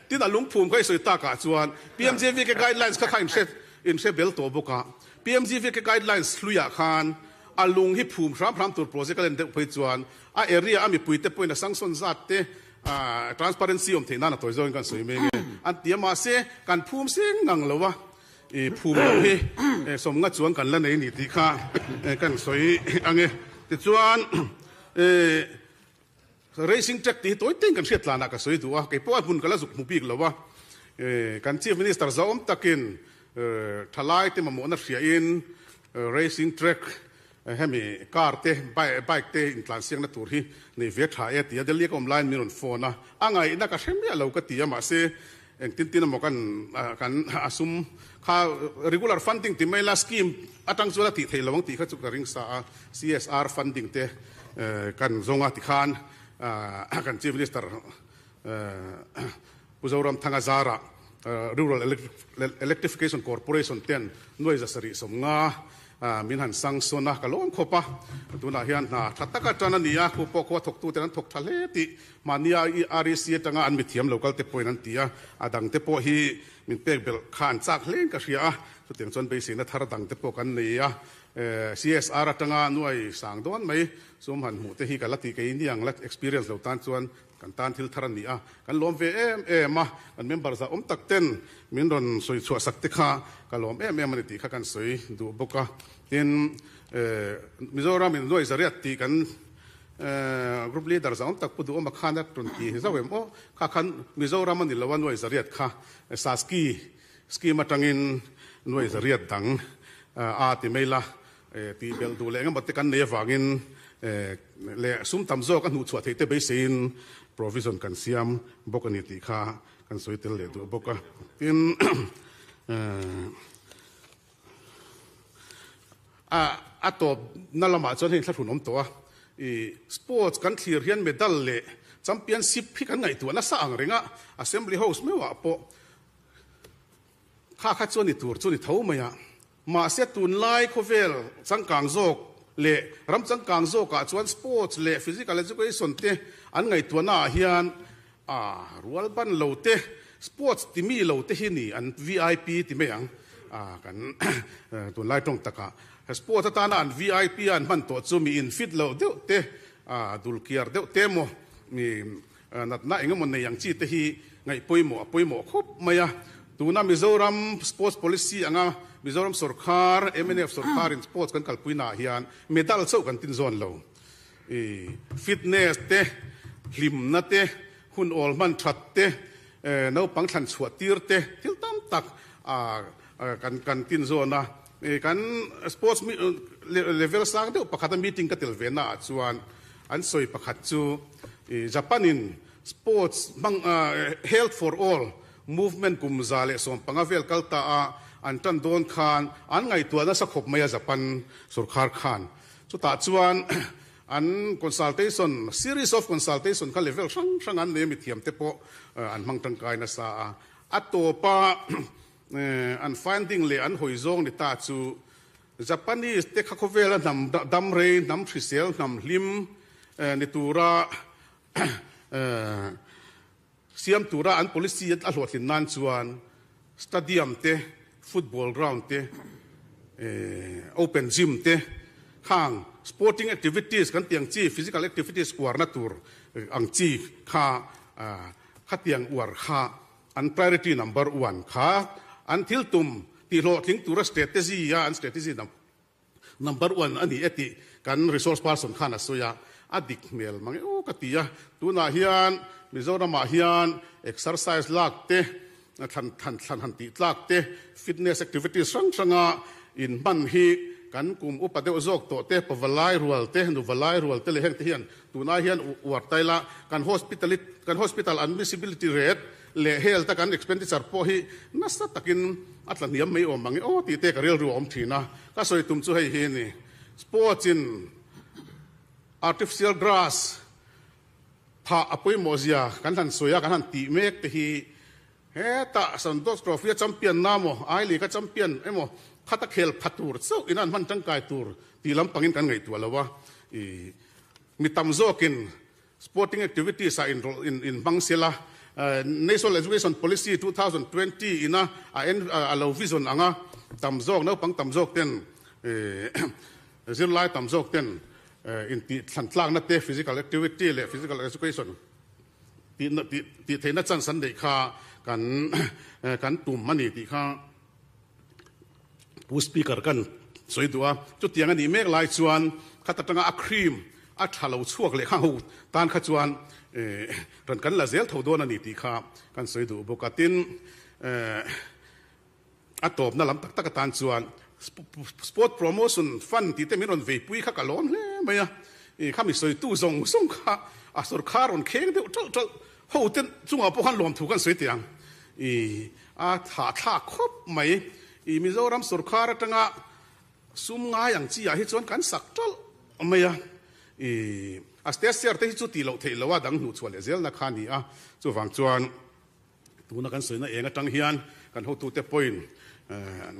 Tin, a lungphum kha i sawi takah chuan PMJVK guidelines kha kha in hre in hre bel tawh bawk a. PMJVK guidelines hluiah khan a lung hi phum hram hram tur project a len deuh phei chuan a area a mipuite pawhin a sanction zat te Transparency awm theih nan a tawi zawngin kan sawi mek e an ti a, mahse kan phum seng ngang lo a, i phum loh hi sawmnga chuan kan la nei ni tih kha kan sawi ang e. Tichuan racing track tih hi tawi teng kan hriat tlanah ka sawi duh a, kei pawh a hmun ka la zuk hmu bik lo a, kan Chief Minister zauhawm takin thalai te mamawhna hriain racing track Hemi car te, bike te intlansiakna tur hi nei ve tha e tia Delhi ka awm laiin min rawn phone a, a ngaihna ka hre miah lo ka ti a, mahse engtin tin emaw kan kan a sum kha regular funding ti mai la scheme atang chuan a tih theih lo ang tih kha chu ka ring sa a, CSR funding te kan zawng a tikhan kan Chief Minister Pu Zoramthanga zarah Rural Electrification Corporation ten nuai 750 min han sanction a, ka lawm khawp a. Tunah hian hna tha taka tan a ni a, khu pawh khua thawktuten an thawk tha hle tih mahnia REC atanga an mithiam local te pawhin an ti a, a dangte pawh hi min pek belh kha an chak hlein ka hria a, chutiang chuan beiseina thar dangte pawh kan nei a. CSR atanga nuai sang dawn mai sum han hmuh te hi ka la tih kei niang la experience lo tan chuan Kan tan thil thar a ni a, kan lawm ve em em a, kan member zah awm tak ten min rawn sawi chhuah sak te kha ka lawm em em a ni tih kha kan sawi duh bawk a. Tin, Mizoram in nuai zariat tih kan group leader zah awm tak Pu Duhawma khan a rawn ti zauh em aw, kha khan Mizoram a ni lo a nuai zariat kha Saski scheme atangin nuai zariat dang a ti mai la, Tih belh duh leh engemaw te kan nei avangin leh sum tam zawk a hnuhchhuah theih te beiseiin provision kan siam bawk a ni tih kha kan sawi tel leh duh bawk a. Tin, a tawpna lamah chuan hei thlahrun awm tawh a, i sports kan thlir hian medal leh championship hi kan ngaihtuah nasa ang reng a, assembly house meuhah pawh kha kha chu a ni tur chu a ni tho mai a. Mahse tunlai khawvel changkang zawk leh ram changkang zawkah chuan sports leh physical education te an ngaihtuahna ah hian a rual ban lo te, sports ti mi lo te hi ni an vip ti mai ang a kan tunlai tawng takah sports atana an vip a an hman tawh chu mi in fit loh deuh te a dul kiar deuh te emaw mi Natna engemaw nei ang chi te hi ngaih pawimawh a pawimawh khawp mai a. Tuna Mizoram Sports Policy anga Mizoram sawrkhar, mnf sawrkharin sports kan kalpuina ah hian medal chauh kan tin zawn lo. I fitness te, hlimna te, hun awl hman that te, naupang thlan chhuah tir te thil tam tak kan kan tin zawn a. Kan sports level sang deuh pakhata meeting ka tel ve na ah chuan an sawi pakhat chu Japan in sports hmang health for all movement kum 115 vel kal ta a an tan dawn khan an ngaihtuah nasa khawp mai a Japan sorkar khan. Chutah chuan an consultation, series of consultation kha level hrang hrang an nei a mithiam te pawh an hmang tangkai nasa a. A tawpa an finding leh an hawi zawng ni ta chu Japanese te kha khawvela hnam dam rei, hnam hrisel, hnam hlim ni tura siam tura an policy a hlawhtlin nan chuan stadium te, football ground te, open gym te khang sporting activities kan tih ang chi, physical activities uarna tur ang chi kha khatiang uar kha An priority number one kha an thil tum tih hlawhtling tura strategy a an strategy number one a ni e tih kan resource person khan a sawi a, a dik hmel mang e aw ka ti a. Tunah hian Mizoramah hian exercise lak te. Thlan thlan thlan han tih tlak te, fitness activities hrang hranga inhman hi kan kum upa deuh zawk tawh te, pavalai rual te, nuvalai rual te leh heng te hian tunai hian uar ta ila kan hospital kan hospital admissibility rate leh health a kan expenditure pawh hi nasa takin a tla hniam mai awm ang e aw tih te ka rilru a awm thin a, ka sawi tum chu hei hi a ni. Sports in artificial grass Phah a pawimawh zia kan han sawi a, kan han tih mek te hi hetah Santosh Trophy a champion na maw, I League a champion emaw khata khel pha tur chauh in an hman tangkai tur tih lampangin kan ngaihtuah lo a, ih mi tam zawkin sporting activities ah inrawlh in in hmang sela, National Education Policy 2020 ina a en a lo vision anga tam zawk naupang tam zawk ten ih zirlai tam zawk ten Intih thlantlakna te, physical activity leh physical education tih theihna chance an neih kha kan kan tum a ni tih kha Pu Speaker kan sawi duh a. Chutiang a nih mek lai chuan khat atanga a cream a tha lo chhuak leh kha ho tan kha chuan ran kan la zel tho dawn a ni tih kha kan sawi duh bawk a. Tin, A tawpna lam tak tak atan chuan Sport Promotion Fund tih te min rawn veipui kha ka lawm hle mai a, i khami sawitu zawng zawng kha a sawrkhar rawn kheng deuh ṭalh ṭalh ho te chungah pawh khan lawmthu kan sawi teh ang. I a thahthlak khawp mai. I Mizoram sawrkhar atanga sum ngai ang chi ah hi chuan kan sak ṭalh mai a. I a state share te hi chu tih loh theih loh a dang hnuhchhuah leh zelna kha a ni a, chuvang chuan Tuna kan sawina eng atang hian kan hotute pawhin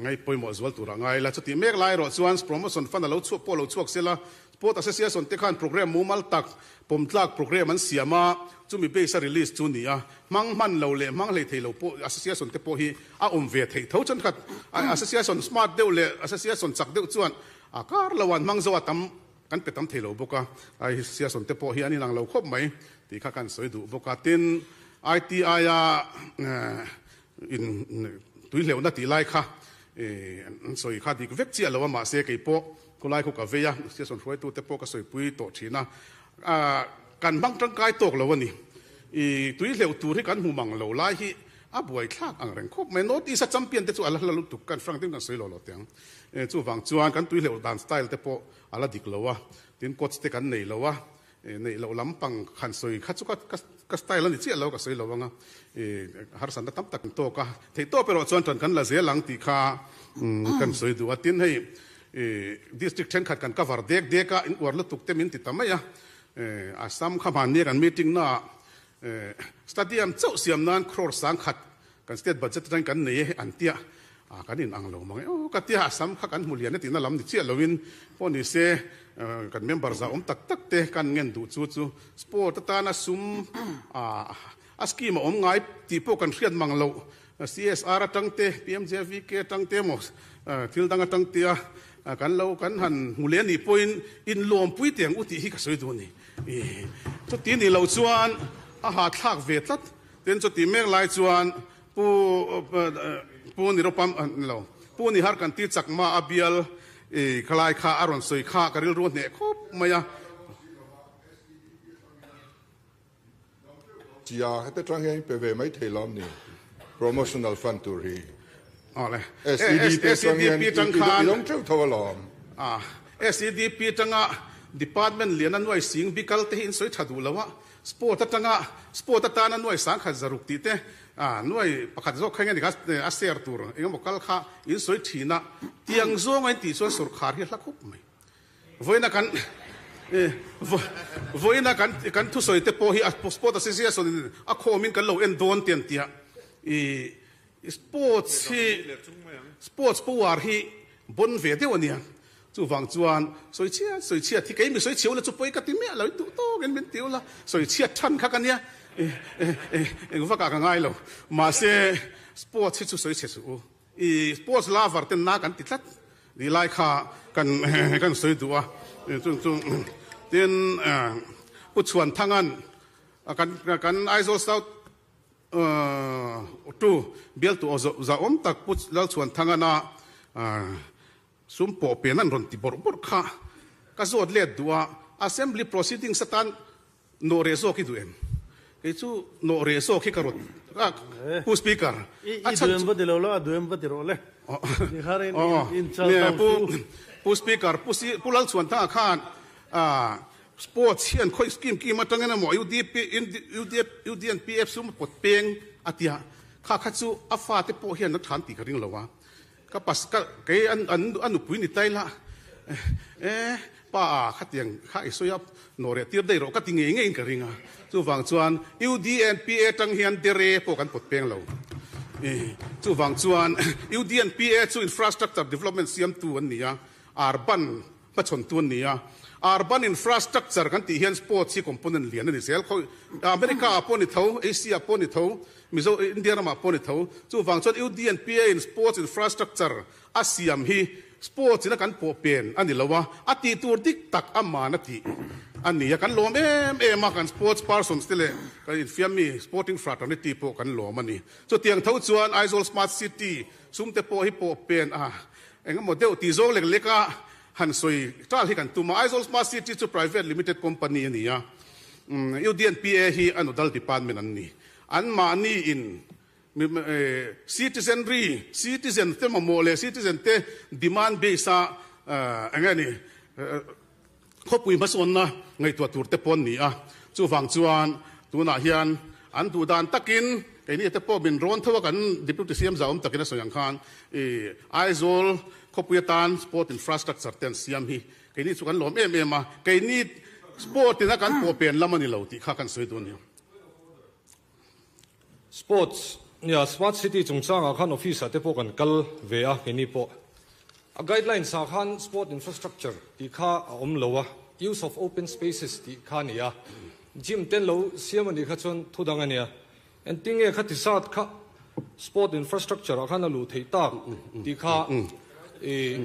ngai pawimawh zual tur a ngai la. Chutih mek lai erawh chuan Promotion Fund a lo chhuak pawh lo chhuak sela, Sport Association te khan programme mumal tak, pawmtlak programme an siam a, chumi base a release chu ni a. Hmang hman lo leh hmang hlei thei lo pawh Association te pawh hi a awm ve theih tho. Chuan khat Association smart deuh leh Association chak deuh chuan a kar lo an hmang zo a tam kan pe tam thei lo bawk a, Association te pawh hi an inang lo khawp mai tih kha kan sawi duh bawk a. Tin, ITI-a in tuihleuhna tih lai kha an sawi kha dik vek chiah lo a, mahse kei pawh khawlai khu ka vei a, Association hruaitute pawh ka sawipui tawh thin a, kan hmang tangkai tawk lo a ni. I tuihleuh tur hi kan hmu mang lo lai hi a buaithlak ang reng khawp mai. North East-a champion te chu a la hla lutuk, kan hrang deuhin kan sawi lo lo teh ang. Chuvang chuan kan tuihleuh dan style te pawh a la dik lo a, tin coach te kan nei lo a, neih loh lampang han sawi kha chu ka ka style a ni chiah lo ka sawi lo ang a, harsatna tam tak kan tawk a, theihtawp erawh chuan ṭan kan la zel ang tih kha kan sawi duh a, tin hei district ṭhenkhat kan cover dek dek a, in uar lutuk te min ti ta mai a, Assam kha hmanni a kan meeting naah stadium chauh siam nan crore sangkhat Kan state budget atangin kan nei e an tia a kan in ang lo mang e aw ka tia Assam kha kan hmu lian e tihna lam ni chiah loin pawh ni se kan member za awm tak tak te kan ngen duh chu chu sport atana sum a a scheme a awm ngai tih pawh kan hriat mang loh CSR atang te PMJVK atang te emaw thil dang atang te a kan lo kan han hmu leh anih pawhin inlawmpui teh ang u tih hi ka sawi duh a ni chuti nih loh chuan a hahthlak ve tlat. Tin chuti mek lai chuan Pu Pu Niropam lo Pu Nihar kan ti chak ma a bial i khalai kha a rawn sawi kha ka rilru a hneh khawp mai a. Tia hete tang hian pe ve mai thei lawm ni promotional fund tur hi. Awle. SEDP tang hian i dawng teuh tho alawm. SEDP tanga department lian a nuai sing bikal te hi in sawi tha duh lo a. Sport atanga sport atana nuai sangkhat zaruk tih te, nuai pakhat zawk kha eng nge ni kha a share tur eng emaw kal kha in sawi thin a, tiang zawnga in tih chuan sawrkhar hi a hla khawp mai. Vawiina kan vawiina kan kan thusawi te pawh hi a sport association in a khawmin kan lo en dawn tiang tia i Sports hi sports power hi bon ve deuh a nia, chuvang chuan sawi chhiat sawi chhiat hi kei mi sawi chhiau la chu pawi ka ti miah lo, i duh tawkin min ti ula, sawi chhiat than kha ka nia, eng vakah ka ngai lo, mahse sports hi chu sawi chhe suh u, i sports lover ten na kan ti tlat tih lai kha kan kan sawi duh a, chung chu tin Pu Chhuanthanga'n kan kan Aizawl South Tu bialtu aw zahawm tak Pu Lalchhuanthangana sum pawh pen an rawn ti bawrh bawrh kha ka zawt let duh a, Assembly proceedings atan nawh reh zawk i duh em? Kei chu nawh reh zawk hi ka rawt a, Pu Speaker. I duem va ti lo la, a duem va ti rawh le. Pu Speaker, Pu Lalchhuanthanga khan Sports hian khawi scheme kim atangin emaw UDP, UDNPF sum a pawt peng a tia, kha kha chu a fate pawh hian a than tih ka ring lo a. Ka pas ka kei an an a nupui ni tai la e pa a khatiang kha i sawi a nawh reh tir daih rawh ka ti ngei ngeiin ka ring a. Chuvang chuan UDNPA tang hian dere pawh kan pawt peng lo. Chuvang chuan UDNPA chu infrastructure development siamtu an ni a, urban Hmachhawntu an ni a, urban infrastructure kan tih hian sports hi component lian a ni zel. Khawi America ah pawh ni tho, Asia ah pawh ni tho, Mizo India ramah pawh ni tho. Chuvang chuan UDNPA in sports infrastructure a siam hi sports ina kan pawh pen a ni lo a, a tih tur dik tak a man a tih a ni a. Kan lawm em em a, kan sports persons te leh kan infiammi sporting fraternity pawh kan lawm a ni. Chutiang tho chuan Aizawl Smart City sum te pawh hi pawh pen a Eng emaw deuh tih zawng lek lek a han sawi tal hi kan tum a, Aizawl Smart City chu private limited company a ni a, UDNPA hi a nodal department an ni. An mahni in citizenry, citizen te mamawh leh citizen te demand base a eng nge ni Khawpui hmasawnna ngaihtuah tur te pawh an ni a, chuvang chuan tunah hian an duh dan takin keini te pawh min rawn tho a, kan Deputy CM zahawm takin a sawi ang khan i Aizawl khawpui atan sport infrastructure te an siam hi keini chu kan lawm em em a, keini sport ina kan pawh pen lam a ni lo tih kha kan sawi duh a ni. Sports, nia Smart City chungchangah khan office ah te pawh kan kal ve a, keini pawh. A guidelines ah khan sport infrastructure tih kha a awm lo a, use of open spaces tih kha a ni a. Gym ten lo siam a nih kha chuan thu dang a nia. Engtin nge kha tisat kha sport infrastructure ah khan a luh theih tak tih kha i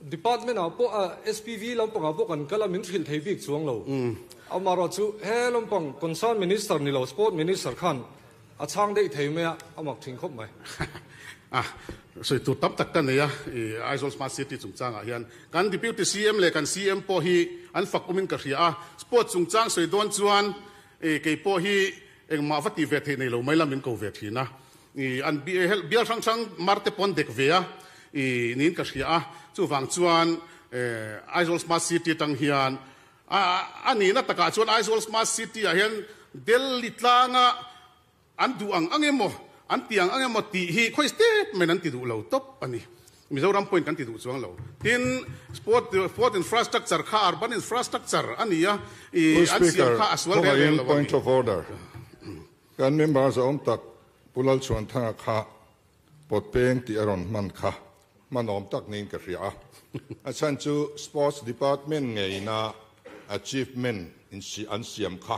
department ah pawh a SPV lampangah pawh kan kal a, min hrilh thei bik chuang lo. Amaherawhchu he lampang concern minister ni lo sport minister khan a chhang daih thei mai a, a mak thin khawp mai. A sawi tur tam tak ka nei a, i Aizawl Smart City chungchangah hian kan Deputy CM leh kan CM pawh hi an fak awmin ka hria a, sport chungchang sawi dawn chuan i kei pawh hi engmah va tih ve theih nei lo mai la min ko ve thin a, i an bial hrang hrang mar te pawh an dek ve a, i niin ka hria a, chuvang chuan Aizawl Smart City atang hian A nihna takah chuan Aizawl Smart City-ah hian Delhi tlanga an duh ang ang emaw, an ti ang ang emaw tih hi khawi statement an ti duh lo tawp a ni. Mizoram pawhin kan ti duh chuang lo. Tin, sport sport infrastructure kha urban infrastructure a ni a, Pu an siam Speaker, kha a sual reng reng khawngaihin lo a ni. point of order. Kan member zawm tak Pu Lalchhuanthanga kha Pawt peng tih a rawn hman kha hmanawm tak niin ka hria a. A chhan chu Sports Department ngeina achievement an siam kha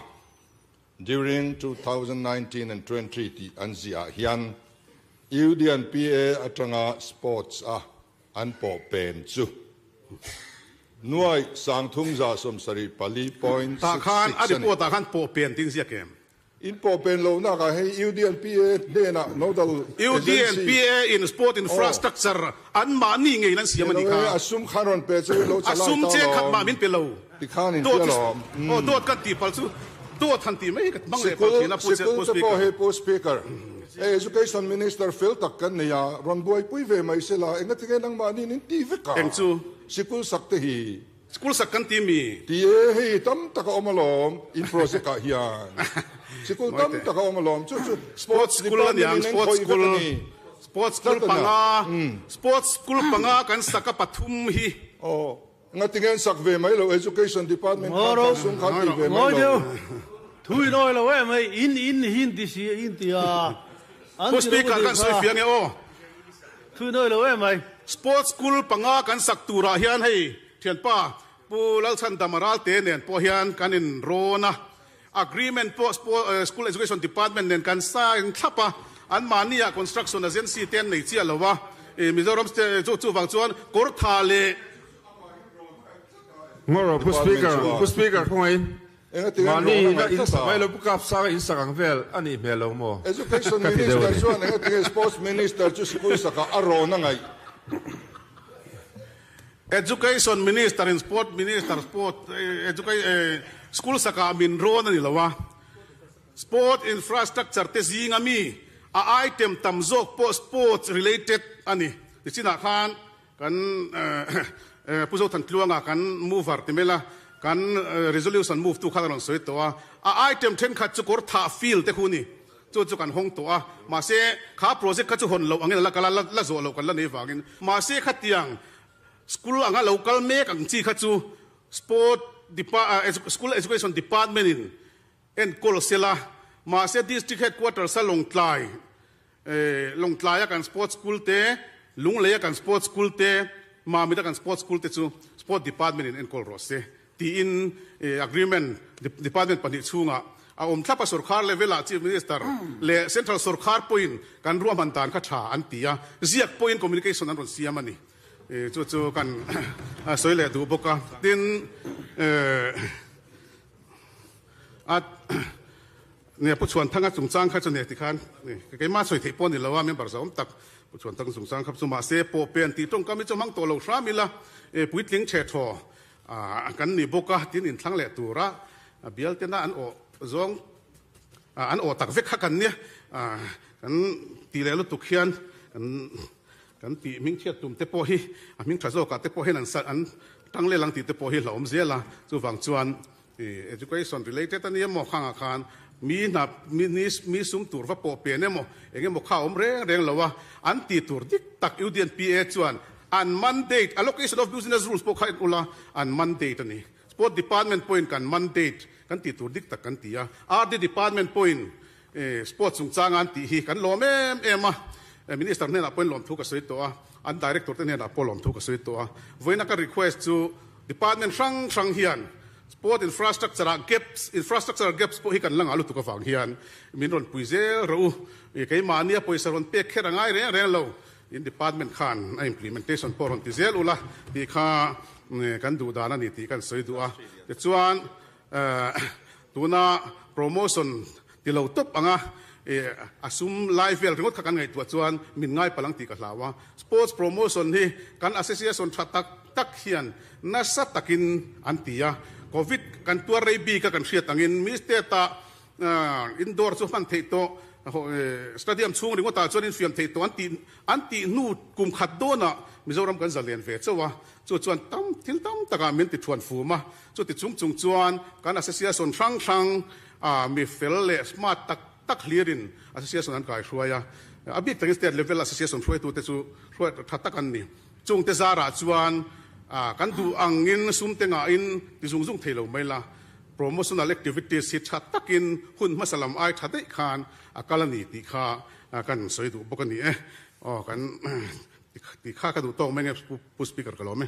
during 2019 and 20 tih an ziah ah hian UDNPA atanga sports a an pawh pen chu nuai 3704 point Tah six khan six a a ni. report ah khan pawh pen tih inziak em? In pawh pen lo nak ah hei UDNPA hnenah nodal agency. UDNPA in sport infrastructure an mahni ngeiin an siam a nih kha. A sum khan rawn pe chu lo chalai A sum ta che khat lawm. mah min pe lo. Ti khan in tia lawm. Aw dawt kan tih palh chu dawt han tih mai ka hmang leh palh thin a Pu Sikul te pawh hei Pu Speaker, hei Education Minister fel tak kan nei a, rawn buaipui ve mai sela engatinge nangmahni in ti vek a. Eng chu? Sikul sak te hi. School sak kan ti mi? Ti e, hei tam tak a awm alawm in project ah hian. Sikul tam tak a awm alawm chu chu Sports school a niang, sports school, sports school panga, sports school panga kan sak a pathum hi. Aw, ngatinge an sak ve mai lo education department khan khan sum khan ti ve mai lo. Thui nawi lo em hei, in in hi in ti si in ti a, an Pu ti lo Speaker ka ti kan sawi kha. fiah nge aw. Thui nawi lo em hei. Sports school panga kan sak turah hian hei Thianpa Pu Lalchhandama Ralte nen pawh hian kan inrawn a, agreement pawh School Education Department nen kan sign thlap a, anmahniah construction agency te an nei chiah lo a, Mizoram State chu chuvang chuan Kawrtha leh Ngawrawh Pu Speaker, Pu Speaker khawngaih mahni ina in sak mai lo Pu Kapsanga in sak ang vel a nih hmel lo maw? Education Ka ti deuh a Minister ni. chuan engatinge Sports Minister chu sikul sakah a rawn a ngaih? Education Minister in Sport Minister Sport School sakah min rawn a ni lo a. Sport infrastructure te zinga mi a item tam zawk pawh sports related a ni. Tichinah khan kan Pu Zothantluanga kan mover ti mai la, kan resolution move tu khan a rawn sawi tawh a. A item thenkhat chu kawr thah field te khu ni. Chu chu kan hawng tawh a. Mahse kha project kha chu hawn loh angin a la kal a, la zawh loh kan la nei vangin. Mahse khatiang school anga lo kal mek ang chi kha chu sport school education department in enkawl sela, mahse District Headquarters a Lawngtlai, Lawngtlaia kan Sports School te, Lungleia kan Sports School te, Mamita kan Sports School te chu Sport Department in enkawl rawh se tiin agreement Department pahnih chhungah a awm thlap a, Sorkar level ah Chief Minister leh Central Sorkar pawhin kan ruahman dan kha tha an ti a, ziak pawhin communication an rawn siam a ni. Chu chu kan sawi leh duh bawk a, tin A ne Pu Chhuanthanga chungchang kha chu ne tikhan keimah sawi theih pawh a ni lo a, member zawm tak Pu Chhuanthanga chungchang kha chu mahse pawh pen tih tawngkam hi chu hmang tawh lo hram ila puitling chhe thaw kan ni bawk a, tin inthlang leh tura bial tena an awh zawng an awh tak vek kha kan nia, kan tih leh lutuk hian kan Kan tih hmingchhiat tum te pawh hi a hming tha zawkah te pawh hian an an tang lel ang tih te pawh hi hlauhawm zel a. Chuvang chuan education related a ni emaw khangah khan mi hna mi mi sum tur va pawh pen emaw eng emaw kha a awm reng reng lo a. An tih tur dik tak UDNPA chuan an mandate, allocation of business rules pawh kha en ula an mandate a ni. Sport department pawhin kan mandate kan tih tur dik tak kan ti a. RD department pawhin Sports chungchanga an tih hi kan lawm em em a, Minister hnenah pawhin lawmthu ka sawi tawh a, an Director te hnenah pawh lawmthu ka sawi tawh a. Vawiina ka request chu Department hrang hrang hian Sport infrastructure ah gaps, infrastructure gaps pawh hi kan la ngah lutuk avang hian min rawn pui zel rawh u. Keimahnia pawisa rawn pek kher a ngai reng reng lo, in department khan a implementation pawh rawn ti zel ula tih kha kan duh dan a ni tih kan sawi duh a. Tichuan Tuna promotion ti lo tawp anga a sum lai vel ringawt kha kan ngaihtuah chuan min ngai palh ang tih ka hlau a. Sports promotion hi kan association tha tak tak hian nasa takin an ti a. Covid kan tuar rei bik a kan hriat angin mi state ah indoor chu hman theih tawh stadium chhung ringawtah chuan infiam theih tawh an tih an tih hnu kum khat dawnah Mizoram kan zalen ve chauh a. Chu chuan tam thil tam takah min ti thuan fum a. Chuti chung chung chuan kan association hrang hrang ah mi fel leh smart tak tak hlirin association an kai hruai a. A bik takin state level association hruaitute chu hruai tha tak an ni. Chungte zarah chuan kan duh angin sum te ngahin ti zung zung thei lo mai la. Promotional activities hi tha takin hun hmasa lam ai tha daih khan a kal a ni tih kha kan sawi duh bawk a ni e. Aw kan tih kha ka duh tawk mai nge Pu Speaker ka lawm e.